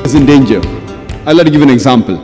is in danger. I'd like to give an example.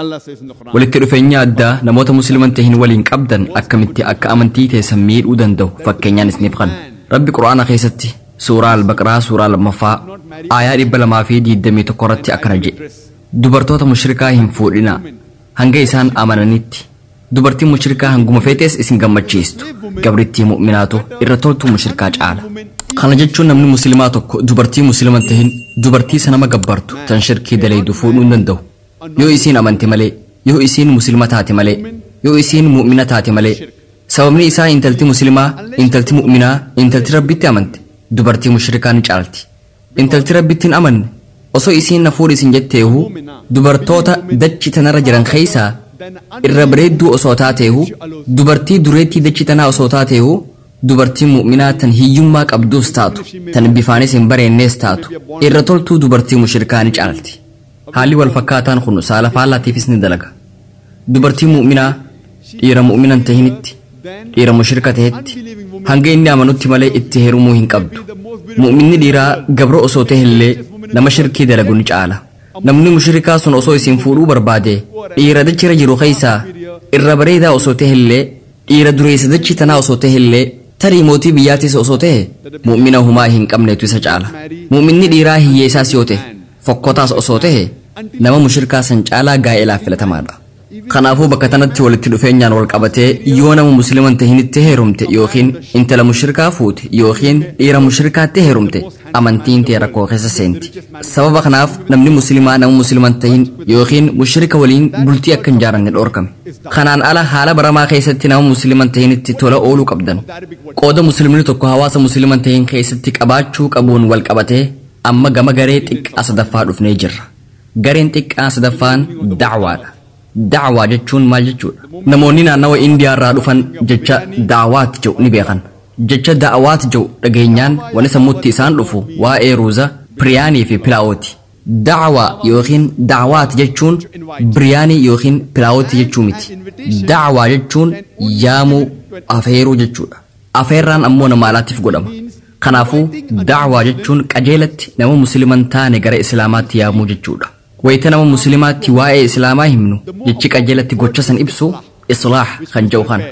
Allah says in the Quran, Walitti dhufeenya addaa namoota Musliman tahin waliin qabdan akkamitti akka amantii teessan miidhuu danda'u fakkeenyaan isiniif kenna. Rabbi Qur'aana keessatti suuraa Al-Baqaraa suuraa 2ffaa aayaa 221 irratti akkana jedhe: Dubartoota mushrikaa hin fuudhinaa hanga isaan amananitti. Dubartiin mushrikaa hanguma feetes isin gammachiistu, gabrittii mu'minaatu irra toltuu mushrikaa caala. Kana jechuun namni musliimaa tokko dubartii musliman tahin, dubartii sanama gabbartu tan shirkii dalaydu fuudhuu hin danda'u. Yoo isiin amante malee, yoo isiin muslima taate malee, yoo isiin mu'mina taate malee. Sababni isaa intalti muslimaa, intalti mu'minaa, intalti Rabbitti amante dubartii mushrikaa ni caalti. Intalti Rabbitti hin amanne osoo isiin na fuudhi isin jetteehu, dubartoota dachi tanarra jiran keessaa irra bareedduu osoo taateehu, dubartii dureettii dachi tanaa osoo taateehu, dubartii mu'minaa tan hiyyummaa qabduus taatu, tan bifaanis hin bareennees taatu, irra toltuu dubartii mushrikaa ni caalti. Haalli wal fakkaataan kun saala faallaatiifis ni dalaga. Dubartii mu'minaa dhiira mu'mina hin tahinitti, dhiira mushrika tahetti hanga inni amanutti malee itti heerumuu hin qabdu. Mu'minni dhiiraa gabra osoo tahellee nama shirkii dalagu ni caala. Namni mushrikaa sun osoo isin fuudhuu barbaade, dhiira dachira jiru keessaa irra bareedaa osoo tahellee, dhiira dureessa dachii tanaa osoo tahellee, tarii mootii biyyaatis osoo tahe, mu'mina humaa hin qabneetu isa caala. Mu'minni dhiiraa hiyyeessaas yoo ta'e, fokkotaas osoo tahe, nama mushrikaa san caalaa gaa'elaaf filatamaadha. Kanaafuu bakka tanatti walitti dhufeenyaan wal qabatee yoo nama musliman tahinitti heerumte yookiin intala mushrikaa fuute yookiin dhiira mushrikaatti heerumte, amantiin tee rakkoo keessa seenti. Sababa kanaaf namni muslimaa nama musliman tahin yookiin mushrika waliin bultii akka hin jaaranne dhorkame. Kanaan ala haala baramaa keessatti nama musliman tahinitti tola ooluu qabdan. Qooda muslimni tokko hawaasa musliman tahin keessatti qabaachuu qabuun wal qabatee amma gama garee xiqqaa sadaffaa dhufnee jirra. Gareen xiqqaa sadaffaan da'waadha. Da'waa jechuun maal jechuudha? Namoonni naannawa Indiyaa irraa dhufan jecha da'waat jedhu ni beekan. Jecha da'waat jedhu dhageenyaan wanni sammuutti isaan dhufu waa'ee ruuza, biriyaanii fi pilaa'ooti. Da'waa yookiin da'waat jechuun biriyaanii yookiin pilaa'ooti jechuu miti. Da'waa jechuun yaamuu, afeeruu jechuudha. Afeerraan ammoo nama alaatiif godhama. Kanaafuu da'waa jechuun qajeelatti nama musliman taane gara islaamaatti yaamuu jechuudha. Wayita nama muslimaatti waa'ee islaamaa himnu jechi qajeelatti gocha san ibsu islaah kan jedhu kana.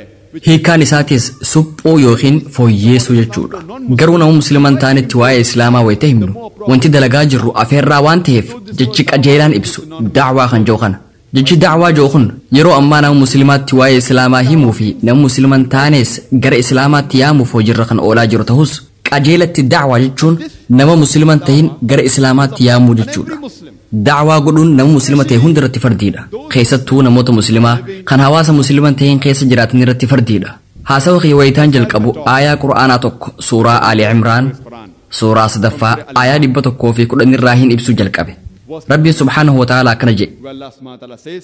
Hiikkaan isaatis suphuu yookiin fooyyeessuu jechuudha. Garuu nama musliman taanetti waa'ee islaamaa wayita himnu wanti dalagaa jirru afeerraa waan ta'eef jechi qajeelaan ibsu da'waa kan jedhu kana. Jechi da'waa jedhu kun yeroo ammaa nama muslimaatti waa'ee islaamaa himuu fi nama musliman taanes gara islaamaatti yaamuuf hojiirra kan oolaa jiru ta'us qajeelatti da'waa jechuun nama musliman tahin gara islaamaatti yaamuu jechuudha. Da'waa godhuun nama muslima ta'e hunda irratti fardiidha. Keessattuu namoota muslimaa kan hawaasa musliman tahin keessa jiraatan irratti fardiidha. Haasawa kiyya wayitaan jalqabu aayaa Qur'aanaa tokko suuraa Ali Imraan suuraa 3ffaa aayaa 110 irraa hin ibsuu jalqabe. Rabbiin subhaanahu wa ta'ala akkana jedhe. Where Allah subhanahu wa ta'ala says,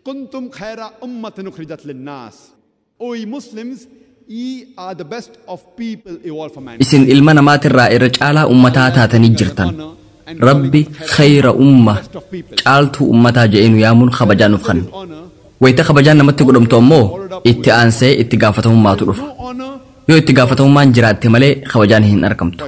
Kuntum khayra ummatin ukhrijat lin-nas. O ye Muslims, ye are the best of people evolved for mankind. Isin ilma namaatirraa irra caalaa ummataa taatanii jirtan. Rabbi khayra umma, caaltuu ummataa jedhee nu yaamuun kabajaa nuuf kenna. Wayita kabajaan namatti godhamtu ammoo itti aansee itti gaafatamummaatu dhufa. Yoo itti gaafatamummaan jiraatte malee kabajaan hin argamtu.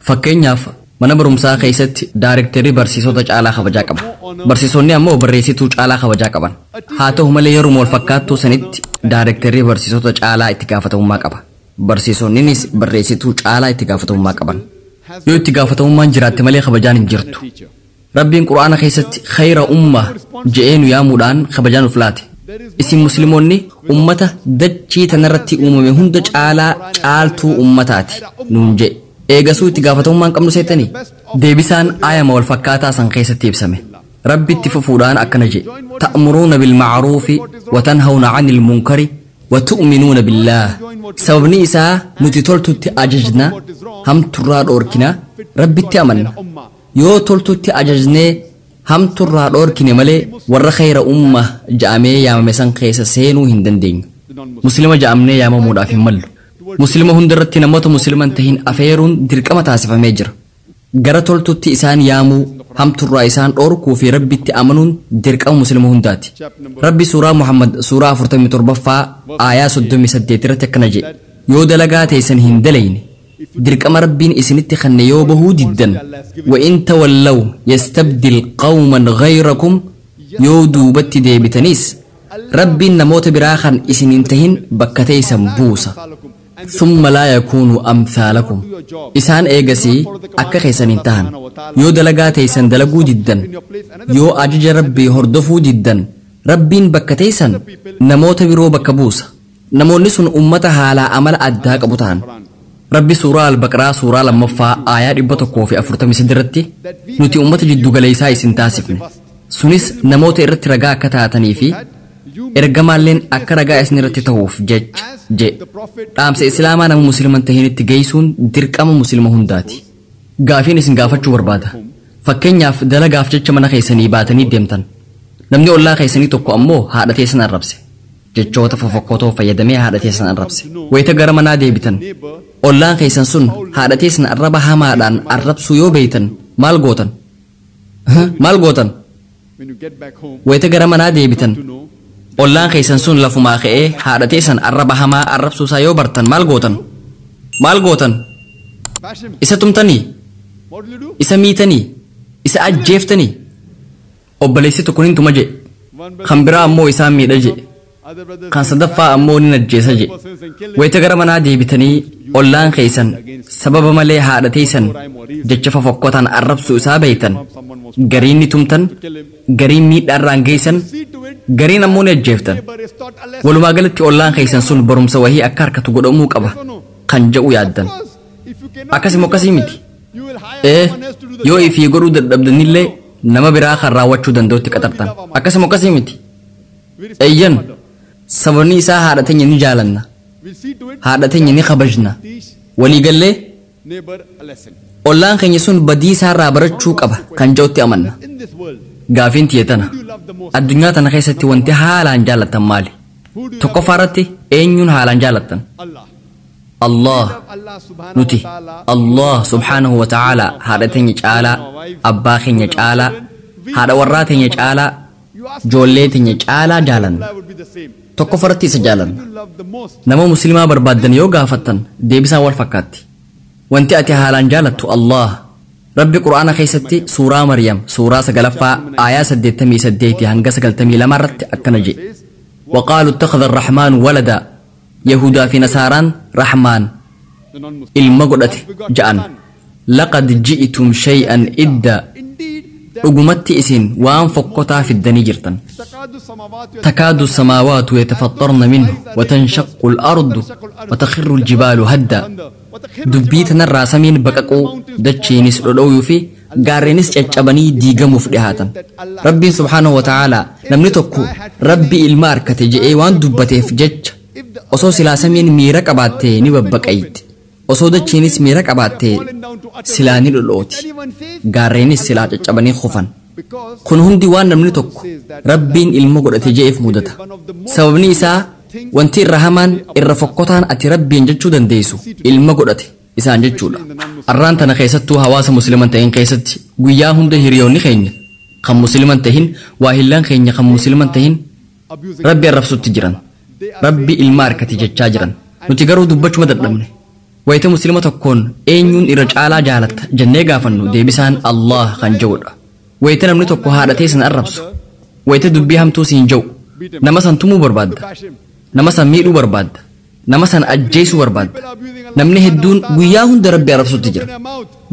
Fakkeenyaaf mana barumsaa keessatti daarektarri barsiisota caalaa kabajaa qaba. Barsiisonni ammoo barreessituu caalaa kabajaa qaban. Haa ta'u malee yeruma wal fakkaattuu sanitti daarektarri barsiisota caalaa itti gaafatamummaa qaba. Barsiisonninis barreessituu caalaa itti gaafatamummaa qaban. Yoo itti gaafatamummaan jiraatte malee kabajaan hin jirtu. Rabbiin Qur'aana keessatti khayra umma je'ee nu yaamuudhaan kabajaa nuuf laate. Isin musliimoonni ummata dachii tanarratti uumame hunda caalaa caaltuu ummataati nuun je'e. Eegasuu itti gaafatamummaan qabnu seetanii? Deebisaan aayama wal fakkaataa san keessatti ibsame. Rabbi itti fufuudhaan akkana je'e. Ta'muruuna bilma'ruufi wa tanhawna 'anil munkari wa tu'minuuna billaah. Sababni isaa nuti toltutti ajajna, hamturraa dhoorkina, Rabbitti amanna. Yoo toltutti ajajnee hamturraa dhoorkine malee warra khayra umma ja'amee yaamame san keessa seenuu hin dandeenyu. Muslima ja'amnee yaamamuudhaaf hin mallu. Muslima hundarratti namoota musliman tahin afeeruun dirqama taasifamee jira. Gara toltutti isaan yaamuu, hamturraa isaan dhoorkuu fi Rabbitti amanuun dirqama muslima hundaati. Rabbi suuraa Muhammad suuraa 47ffaa aayaa 38 irratti akkana jedhe. Yoo dalagaa teessan hin dalayne, Dirqama Rabbiin isinitti kanne yoo bahuu diddan, wa in tawallaw yastabdil qawman ghayrakum, yoo duubatti deebitaniis Rabbiin namoota biraa kan isin hin tahin bakka teeysan buusa. Thumma laa yakuunu amthaalakum, isaan eegasii akka keessan hin tahan. Yoo dalagaa teeysan dalaguu diddan, yoo ajaja Rabbii hordofuu diddan, Rabbiin bakka teeysan namoota biroo bakka buusa. Namoonni sun ummata haalaa amala addaa qabu ta'an. Rabbi suuraa Albaqraa suuraa 2ffaa aayaa 143 irratti nuti ummata jiddugaleessaa isin taasifne, sunis namoota irratti ragaa akka taatanii fi ergamaalleen akka ragaa isin irratti ta'uuf jecha je. Dhaamsa Islaamaa nama Musliman tahinitti geessuun dirqama Muslima hundaati. Gaafiin isin gaafachuu barbaada. Fakkeenyaaf dalagaaf jecha mana keessanii baatanii deemtan. Namni ollaa keessanii tokko ammoo haadha teessan arrabse. Jechoota fofokkotoo fayyadamee haadha teessan arrabse. Wayita gara manaa deebitan, ollaan keessan sun haadha teessan arraba hamaadhaan arrabsuu yoo beeytan maal gootan? Maal gootan? Wayita gara manaa deebitan, ollaan keessan sun lafumaa ka'ee haadha teessan arraba hamaa arrabsuusaa yoo bartan maal gootan? Maal gootan? Isa tumtanii? Isa miitanii? Isa ajjeeftanii? Obboleessi tokko nin tuma jedhe. Kan biraa ammoo isaan miidha jedhe. Kan sadaffaa ammoo nin ajjeesa jedhe. Wayita gara manaa deebitanii ollaan keessan sababa malee haadha teessan jecha fofokkotaan arrabsuu isaa beeytan, gariin ni tumtan, gariin miidhaarraan geessan, gariin ammoo ni ajjeeftan. Walumaa galatti ollaan keessan sun barumsa wahii akka harkatu godhamuu qaba kan jedhu yaaddan. Akkasuma akkasii miti. Yoo ifii godhuu dadhabdanillee nama biraa kan raawwachuu danda'utti qaxartan. Akkasuma akkasii miti. Eeyyan, sababni isaa haadha teenya ni jaalanna. Haadha teenya ni kabajna. Waliigallee ollaan keenya sun badii isaarraa barachuu qaba kan jedhutti amanna. Gaafiin tiyya tana. Addunyaa tana keessatti wanti haalaan jaallattan maali? Tokkoffaa irratti eenyuun haalaan jaallattan? Allah. Nuti Allah subhaanahu wa ta'ala haadha teenya caalaa, abbaa keenya caalaa, haadha warraa teenya caalaa, ijoollee teenya caalaa jaalanna. Tokkoffaa irratti isa jaalanna. Nama Muslimaa barbaaddan yoo gaafattan deebisaan wal fakkaatti. Wanti ati haalaan jaalattu Allah. Rabbi Qur'aana keessatti suuraa Maryam suuraa 9ffaa aayaa 88 hanga 92 irratti akkana jedhe. Waqaalu ittakhadha ar-Rahmaanu walada. Yahudaa fi Nasaaraan Rahmaan ilma godhate ja'an. Laqad ji'tum shay'an idda. Dhugumatti isin waan fokkotaa fiddanii jirtan. Takaadu samaawaatu yatafaxxarna minhu wa tanshaqqu al-ardu wa takhirru al-jibaalu hadda. Dubbii tanarraa samiin baqaquu, dachiinis dhodhooyuu fi gaarreenis caccabanii diigamuuf dhihaatan. Rabbiin subhaanahu wa ta'aalaa namni tokko Rabbi ilma harkate je'ee waan dubbateef jecha osoo silaa samiin miira qabaattee ni babbaqayti. Osoo dachiinis miira qabaattee silaa ni dhodhooti. Gaarreenis silaa caccabanii kufan. Kun hundi waan namni tokko Rabbiin ilma godhate je'eef mudata. Sababni isaa wanti irra hamaan irra fokkotaan ati Rabbiin jechuu dandeessu ilma godhate isaan jechuudha. Arraan tana keessattuu hawaasa Musliman ta'in keessatti guyyaa hunda hiriyoonni keenya kan Musliman tahin, waahillan keenya kan Musliman tahin Rabbi arrabsutti jiran. Rabbi ilma harkate jechaa jiran. Nuti garuu dubbachuma dadhabne. Wayita Muslima tokkoon eenyuun irra caalaa jaalatta jennee gaafannu deebisaan Allah kan jedhudha. Wayita namni tokko haadha teessan arrabsu, wayita dubbii hamtuu siin jedhu, nama san tumuu barbaadda, nama san miidhuu barbaadda, nama san ajjeesuu barbaadda. Namni hedduun guyyaa hunda Rabbi arrabsutti jira.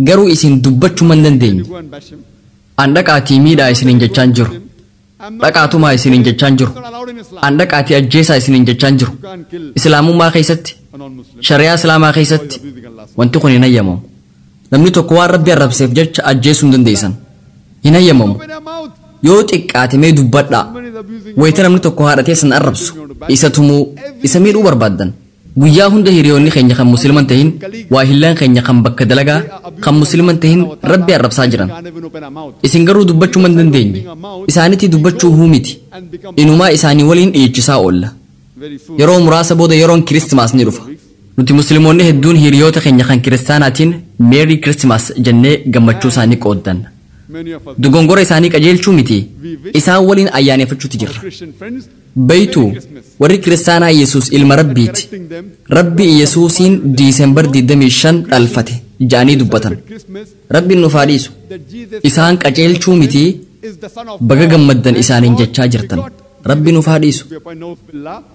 Garuu isin dubbachuu hin dandeenye. An dhaqaatii miidhaa isiniin jechaan jiru. Dhaqaatumaa isiniin jechaan jiru. An dhaqaatii ajjeesaa isiniin jechaan jiru. Islaamummaa keessatti, shari'aa Islaamaa keessatti wanti kun hin hayyamamu. Namni tokko waan Rabbi arrabseef jecha ajjeesuu hin dandeessan. Hin hayyamamu. Yoo xiqqaate mee dubbadhaa. Wayita namni tokko haadha teessan arrabsu, isa tumuu, isa miidhuu barbaaddan. Guyyaa hunda hiriyoonni keenya kan Musliman tahin, waahillan keenya kan bakka dalagaa kan Musliman tahin Rabbi arrabsaa jiran. Isin garuu dubbachuu hin dandeenye. Isaanitti dubbachuu huu miti. Inumaa isaanii waliin dhiichisaa oolla. Yeroo muraasa booda yeroon Kiristimaas ni dhufa. Nuti Musliimoonni hedduun hiriyoota keenya kan Kiristaanaatiin Meerii Kiristimaas jennee gammachuu isaanii qooddanna. Dogongora isaanii qajeelchuu miti, isaan waliin ayyaaneffachuutti jirra. Beeytuu, warri kiristaanaa Yesuus ilma Rabbiiti, Rabbi Yesuusiin Diisembar 25 dhalfate ja'anii dubbatan. Rabbiin nuuf haa dhiisu. Isaan qaceelchuu mitii, baga gammaddan isaaniin jechaa jirtan. Rabbi nuuf haa dhiisu.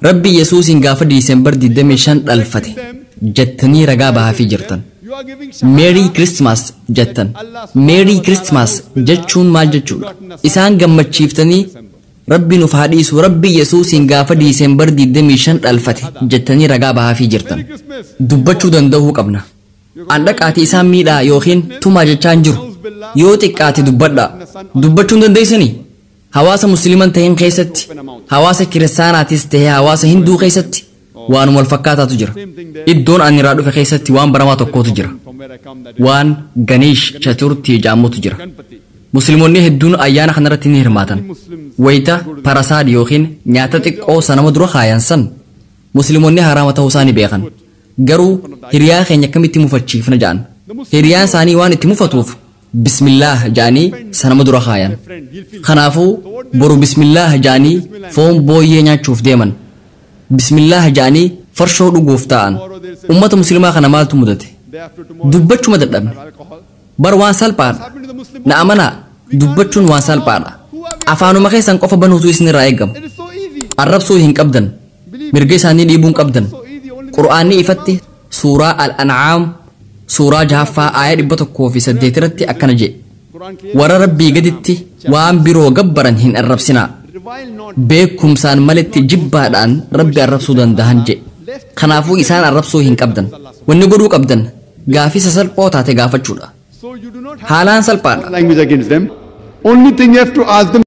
Rabbi Yesuusiin gaafa Diisembar 25 dhalfate jettanii ragaa bahaafii jirtan. "Merry Christmas" jettan. "Merry Christmas" jechuun maal jechuudha? Isaan gammachiiftanii, Rabbi nuuf haa dhiisu, Rabbi Yesuusiin gaafa Diisembar 25 dhalfate jettanii ragaa bahaafii jirtan. Dubbachuu danda'uu qabna. An dhaqaatii isaan miidhaa yookiin tumaa jechaa hin jiru. Yoo xiqqaate dubbadhaa. Dubbachuu hin dandeessanii? Hawaasa Musliiman ta'in keessatti, hawaasa kiristaanaatis ta'ee hawaasa Hinduu keessatti waanuma wal fakkaataatu jira. Iddoon ani irraa dhufe keessatti waan baramaa tokkotu jira. Waan Ganish Chaturtii jedhamutu jira. Musliimonni hedduun ayyaana kanarratti ni hirmaatan. Wayita prasad yookiin nyaata xiqqoo sanama dura kaayan san, Musliimonni haraama ta'uu isaa ni beekan. Garuu hiriyaa keenya akkamitti mufachiifna ja'an. Hiriyaan isaanii waan itti mufatuuf "Bismillaah" ja'anii sanama dura kaayan. Kanaafuu boru "Bismillaah" ja'anii foon booyyee nyaachuuf deeman. "Bismillaah" ja'anii farshoo dhuguuf ta'an. Ummata Musliimaa kana maaltu mudate? Dubbachuma dadhabne. Bar waan salphaadha. Na amanaa, dubbachuun waan salphaadha. Afaanuma keessan qofa banuutu isinirraa eegama. Arrabsuu hin qabdan. Mirga isaanii dhiibuu hin qabdan. Qur'aanni ifatti suuraa Al-An'aam suuraa 6ffaa aaya 108 irratti akkana jedhe: "Warra Rabbii gaditti waan biroo gabbaran hin arrabsinaa. Beekumsaan malitti jibbaadhaan Rabbi arrabsuu danda'an" jedhe. Kanaafuu isaan arrabsuu hin qabdan. Wanni godhuu qabdan gaafii sasalphoo taate gaafachuudha. Haalaan salphaadha. Language against them. Only thing you have to ask them.